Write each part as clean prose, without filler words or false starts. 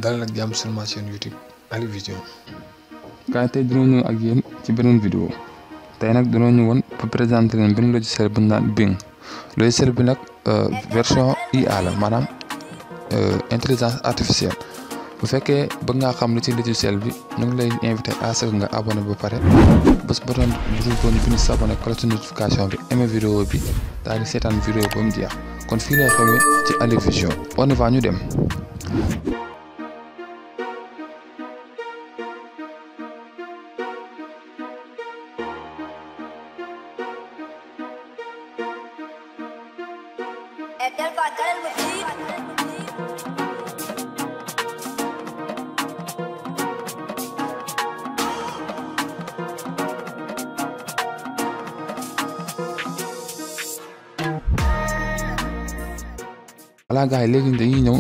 dal nag jàmm sur ma chaîne YouTube Ali Vision. kaay tey dina ñëw ak yéen ci beneen vidéo tey nag dina ñu woon pour présenter leen benn logiciel bu ñu naan Bing logiciel bi nag version IA la maanaam intelligence artificielle bu fekkee bëgg ngaa xam li ci logiciel bi ñu ngi lay invité à ce que nga abonné ba pare bés ba doon bu ñu bind s'abonné cloche de notification bi aimé vidéo bi daal di seetaan vidéo ba mu jeex kon fii lay xewee ci Ali Vision on y va ñu dem. voilà gars yi léegi dañuy ñëw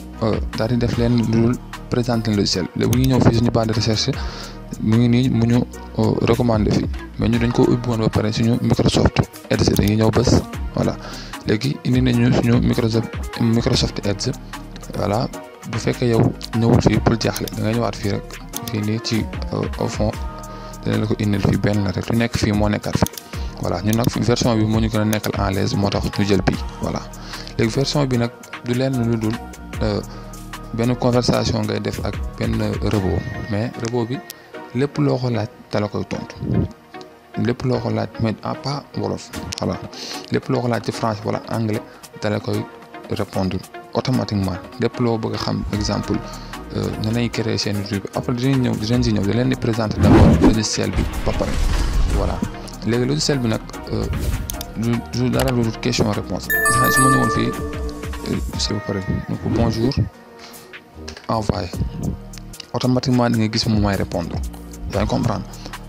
daal di def leen lu dul présenter logiciel léegi bu ñuy ñëw fii suñu barre de recherche mu ngi nii mu ñu recommandé fii mais ñu dañ ko ubbi woon ba pare suñu Microsoft Edge dañuy ñëw bés voilà léegi indi nañu suñu Microsoft Edge voilà bu fekkee yow ñëwul fii pour jaaxle da ngay ñëwaat fii rek fii nii ci au fond dina la ko indil fii benn la rek lu nekk fii moo nekkaat fii voilà ñun nag version bi moo ñu gën a nekkal en l'aise moo tax ñu jël bii voilà léegi version bi nag du leen lu dul benn conversation ngay def ak benn robot mais robot bi lépp loo ko laaj da la koy tontu lépp loo ko laaj mais pas wolof voilà lépp loo ko laaj ci français wala anglais da la koy répondre automatiquement lépp loo bëgg a xam exemple ñu lay créer chaîne YouTube bi après dinañ si ñëw da leen di présenter d'abord logiciel bi ba pare voilà léegi logiciel bi nag du dara lu dul question réponse su ma ñëwoon fii c'est ba pare donc bonjour envoyé automatiquement di nga gis mu may répondre yaa ngi comprendre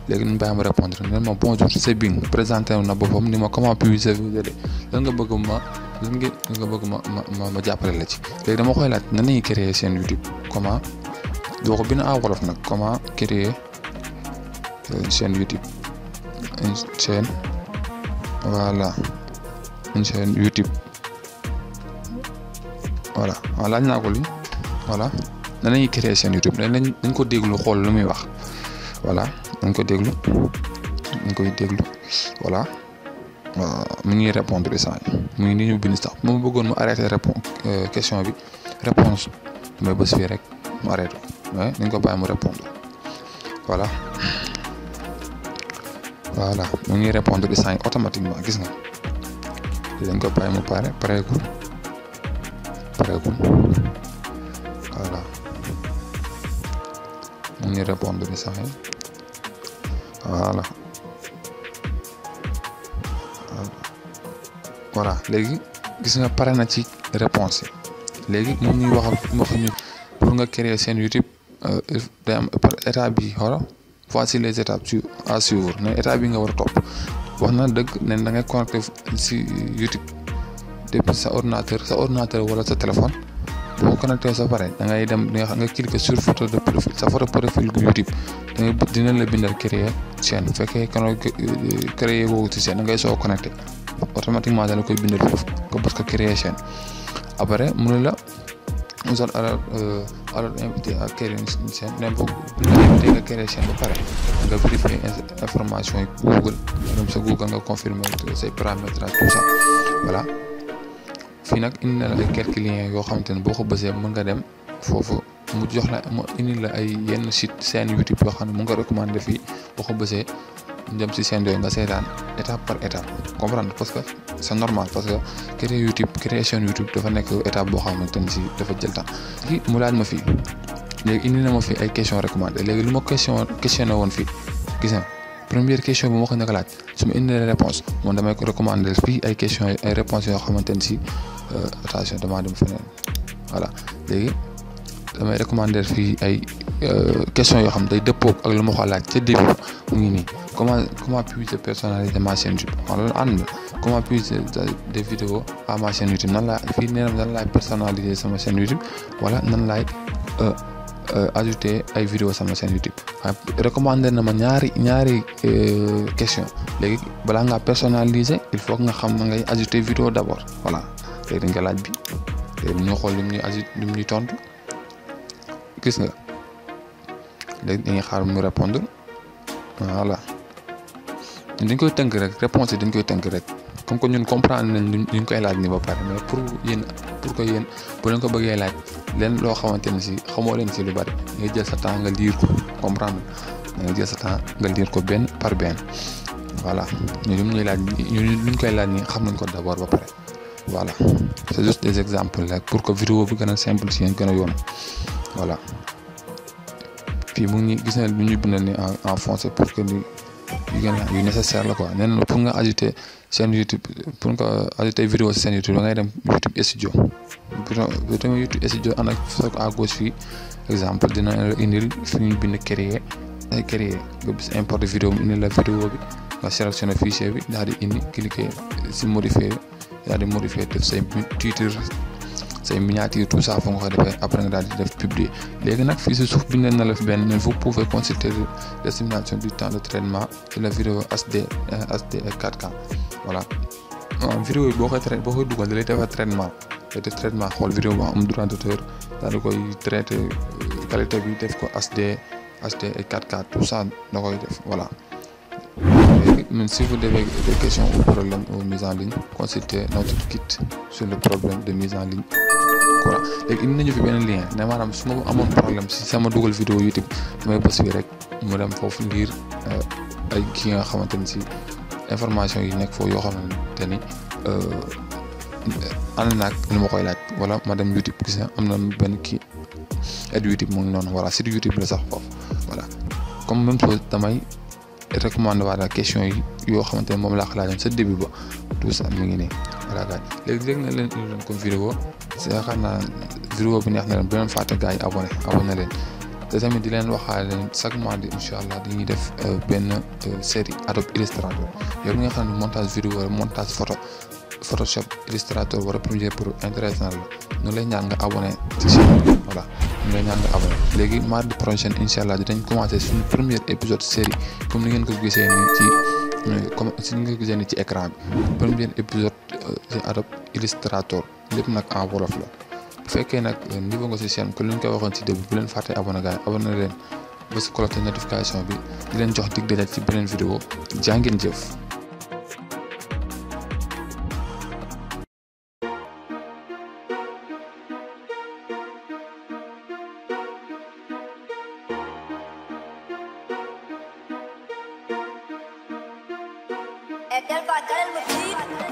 léegi ñu bàyyi ma répondre ne ma bonjour c'est Bing présenté na boppam ni ma comment puis-je vous aider lan nga bëgg ma jàppale la ci léegi dama koy laaj nan lañuy créer chaîne YouTube comment doo ko bind en wolof nag comment créer chaîne YouTube une chaîne voilà une chaîne YouTube voilà laaj naa ko li voilà nan lañuy créer chaîne YouTube dañ ko déglu xool lu muy wax voilà dañ ko déglu voilà mu ngi répondre instant mu ngi nii ñu bind sax ma bëggoon mu arrêté question bi réponse damay bës fii rek mu arrêté mais dañ ko bàyyi mu répondre voilà mu ngi répondre instant automatiquement gis nga dañ ko bàyyi mu pareegul voilà mu ngi répondre instant voilà léegi gis nga pare na ci réponse yi léegi moom ñuy wax ñu pour nga créer chaîne YouTube day am par étape bi xoola voici les étapes à suivre ne étape bi nga war a topp wax na dëgg ne da ngay connecté si YouTube depuis sa ordinateur wala sa téléphone boo connecté sa pare da ngay dem nga cliquer sur photo de profil sa photo profil YouTube dina la bindal créer chaîne bu fekkee créer woo ci chaîne da ngay soo connecté automatiquement dana koy bindal foofu parce que créer chaîne après mu ne la nous allons alors invité à créer une chaîne n'importe invité nga créer chaîne ba pare nga vérifier information yi Google dem sa Google nga confirmer say paramètres tout ça voilà fii nag indi na la ay quelques liens yoo xamante ne boo ko bësee mën nga dem foofu mu jox la mu indi la ay yenn site chaîne YouTube yoo xam ne mu nga recommandé fii boo ko bësee dem ci chaîne yooyu nga seetaan étape par étape comprendre parce que c'est normal parce que créer chaîne YouTube dafa nekk étape boo xamante ne si dafa jël temps léegi mu laaj ma fii léegi indi na ma fii ay questions recommandées léegi lu ma questionné woon fii gis nga première question bi ma ko nekk laaj su ma indi réponse moom damay ko recommander fii ay questions ay réponses yoo xamante ne si attention damaa dem feneen voilà léegi damay recommander fii ay questions yoo xam day dëppoo ak lu ma ko laaj ca début mu ngi nii comment puis-je personnaliser ma chaîne YouTube loolu ànd na comment puis-je des vidéos à ma chaîne YouTube nan laa fii nee na nan laay personnaliser sama chaîne YouTube wala nan laay ajouter ay vidéo sama chaîne YouTube recommander na ma ñaari question léegi balaa ngaa personnaliser il faut que nga xam na ngay ajouter vidéo d'abord voilà léegi dañ ko laaj bi léegi ñoo xool lim ñuy tontu gis nga léegi dañuy xaar mu répondre voilà dañ koy tënk rek réponse yi dañ koy tënk rek comme que ñun comprendre nañ ñu koy laaj ni ba pare mais pour que yéen bu leen ko bëggee laaj leen loo xamante ne si xamoo leen si lu bari nga jël sa temps nga lire ko comprendre nga jël sa temps nga lire ko benn par benn voilà ñun ñuy laaj ñu koy laaj ni xam nañ ko d'abord ba pare voilà c'est juste des exemples rek pour que vidéo bi gën a simple si yéen gën a yoon voilà fii mu ngi gis nañ lu ñuy bindal ni en français pour que ni yu nécessaire la quoi nee na pour nga ajouter seen YouTube pour nga ajouter vidéo si seen YouTube da ngay dem YouTube Studio YouTube Studio ànd ak soog à gauche fii exemple dina la indil fi ñu bind créer nga bis importer vidéo mu indil la vidéo bi nga sélectionner fichier bi daal di indi cliquer si modifier daal di modifier def say titre say miniature tout ça foo nga koy defee après nga daal di def publier léegi nag fii si suuf bind na la fi benn mais vous pouvez consulter l'estimation du temps de traitement de la vidéo HD et 4K voilà vidéo yi boo koy dugal da lay defar traitement day def traitement xool vidéo boo am droit d'auteur daal di koy traité qualité bi def ko HD et 4K tout ça da koy def voilà. Même si vous avez des questions ou problèmes de mise en ligne, consultez notre kit sur le problème de mise en ligne. Voilà léegi indi nañu fi benn lien ne maanaam su ma amoon problème si sama dugal vidéo YouTube damay bës bi rek mu dem foofu lire ay kii nga xamante ni si information yi nekk foofu yoo xamante ni ànd naag ni ma koy laaj wala ma dem YouTube gis na am na benn kii aide YouTube mu ngi noonu voilà site YouTube la sax foofu voilà comme même chose damay recommandé waa daal question yi yoo xamante ne moom laa xalaajoon sa début ba tout ça mi ngi nii voilà gars yi léegi na leen indi leen ko vidéo yaakaar naa vidéo bi neex na leen bu leen fàtte gars yi abonné leen te tamit di leen waxaale leen chaque mois di incha allah dañuy def benn série Adobe Illustrator yow mi nga xam ne montage vidéo wala montage photo Photoshop Illustrator wala Premiere Pro intéressant la ñu lay ñaan nga abonné ci chaîne bi voilà ñu lay ñaan nga abonné léegi mardi prochain incha allah dinañ commencé suñu premier épisode série comme ni ngeen ko gisee nii ci écran bi premier épisode ci Adobe Illustrator lépp nag en wolof la bu fekkee nag niveau nga ci chaîne ko lu ñu koy waxoon ci début bu leen fàtte abonné gars yi abonné leen ba si cloche de notification bi di leen jox dig daje ci beneen vidéo jaa ngeen jëf. Aquel bacana no beat.